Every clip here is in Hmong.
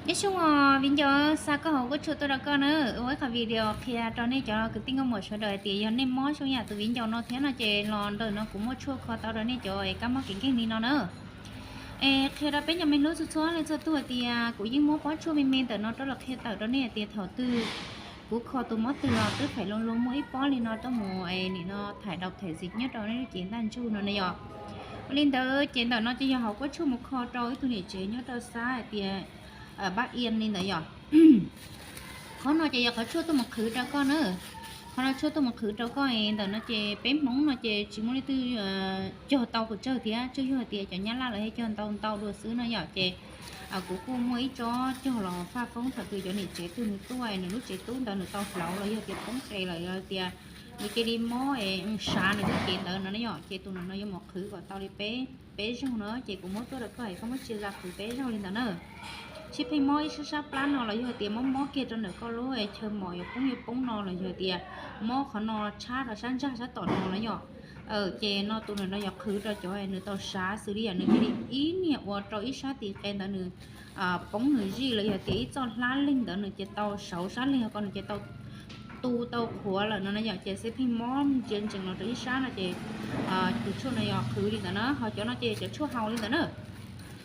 Nyob zoo os viv ncaus, xa koj hauv kuab tshuaj tuaj rau koj na. Ua ib qhov video qhia rau nej cov kwv tij nkauj muam sawv daws hais tias yog nej mob zoo yam tus viv ncaus no thiab no ces los ntawm no kuv muaj tshuaj kho tau rau nej cov es kab mob kev nkeeg li no na. Es qhia rau peb cov me hlub txhua txhua leej txhua tus hais tias kuv yeej muab pob tshuaj me me ntawm no rau los qhia tawm rau nej hais tias thaum twg kuv kho tus mob twg los twb feem loo loo muaj ib pob li no tuaj mus es nim no thaim daus thaim zis nyob rau nej lub cev ntaj ntsug no na yom. Ua li ntawd ces ntawm no ces yog hauv kuab tshuaj mus kho rau ib tug niam tsev nyob rau xab hais tias Pab Iam li ntawd yom. Qhov no ces yog qhov tshuaj tuaj mus qhwv rau koj na. Qhov no tshuaj tuaj mus qhwv rau koj es ntawm no ces peb Hmoob no ces tsis muaj leej twg cog tau qhov tsawg thiab, tsuas yog hais tias cov Nyab Laj lawv thiaj cog ntau ntau dua xwb no yom. Ces kuv kuj muaj ib tsob cog los faj foob thaum twg cov niam tsev twg nws tuaj nws lub tsev tub ntawd nws tau hlauv los yog tias poob qes lawm los tias nws cia li mob es sav nws lub cev ntawd no na yom, ces tus no no yuav mus qhwv kom tau li peb, peb zaug na, ces kuv muab tuaj rau koj es koj muab txiav zam qhwv peb zaug li ntawd na. Sib pheej mob ib sab sab plab no los yog tias mob mob kiag rau ntawm koj lub chaw mos yuav poob yuav poob no los yog tias mob qhov no tshab rau sab ntsag sab tom no na yom. Ces no tus no no yog qhwv rau cov nws tau sav xws li yam nws cia li ib niag ua rau ib sab tis qe ntawd nws poob nws zij los yog tias ib txoj hlab leeg ntawd nws cia tau sauv sab leeg ko nws cia tau tu tau qhuav lawm no na yom, ces sib pheej mob ntsia ntsees los rau ib sab no ces tus tshuaj no yog qhwv li ntawd na. Ho cov no ces cov tshuaj haus li ntawd na.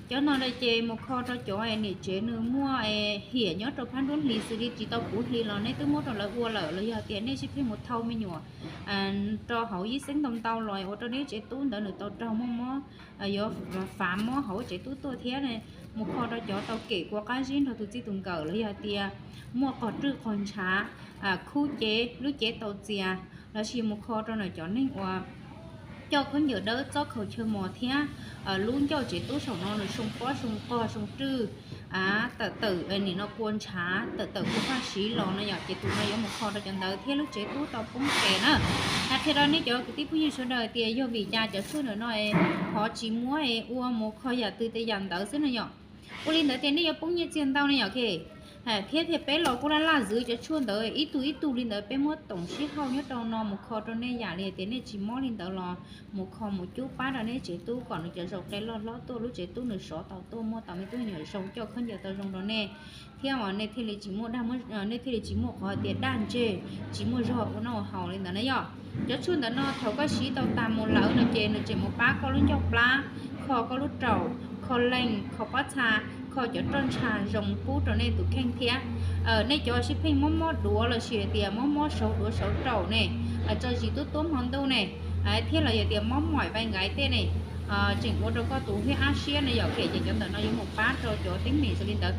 Cov no ces mus kho rau cov niam tsev nws muaj hiam nyob rau phab nruab hlis xws li tsis tau puv hlis los nej twb muab rau lawv ua lawm los yog tias nej sib pheej mus thau me nyuam rau hauv yib xeeb ntau ntau los ua rau nej tsev tub ntawd nws tau raug muaj mob, yuav fav mob hauv tsev tub tuaj thiab. Mus kho rau cov tau kem kua qab zib nrog tus txij tus nkawm los yog tias muaj qog rwj qog ntshav, khub cev lub cev tau txias, los sis mus kho rau ntawm cov neeg uas coj khaub ncaws dawb txob khaus chaw mos thiab lub ncauj tsev tub saum no nws soo pob soo qog soo rwj, tawm tawm nim no kua ntshav tawm tawm kua paj siv los no yom, ces tus no yuav mus kho rau cov ntawd thiab lub tsev tub tau poob qes na. Hais qhia rau nej cov kwv tij phooj ywg sawv daws tias yog vim cas cov tshuaj ntawm no ho tsis muab ua mus kho yam twg tej yam ntawd xwb no yom. Ua li ntawd tias nej yuav poob nyiaj txiag ntau ne yom. Thiab tias peb los kuj laj laj zwv cov tshuaj ntawd ib tug ib tug li ntawd, peb muab toom sib hauj nyob rau no mus kho rau nej yam li tias nej tsis mob li ntawd los mus kho mus cub pab rau nej tsev tub kom nws cov zaus qe loj hlob tuaj lub tsev tub nws sov tau tuaj muaj tau me tub me nyuam zoo coj khaub ncaws tau zoo rau nej. Thiab nej thiaj li tsis muaj dag, nej thiaj li tsis muaj qhov tias daj ntseg, tsis muaj zog ua noj ua haus li ntawd na yom. Cov tshuaj ntawm no thaum koj siv tau tas mus lawm no ces nws tseem mus pab koj lub ncauj plab, kho koj lub raum, kho leeg, kho pob txha, kho cov roj ntsha zoo pub rau nej tus kheej thiab. Nej cov sib pheej mob mob duav los sis tias mob mob saud duav saud raum ne, tso zis tuab tuab hmo ntuj ne, thiab los yog tias mob moim vai nkaiv tej ne, tseem ua rau koj tus hwj ab siab ne yom, ces cov ntawm no yuav mus pab rau cov teeb meem zoo li ntawd.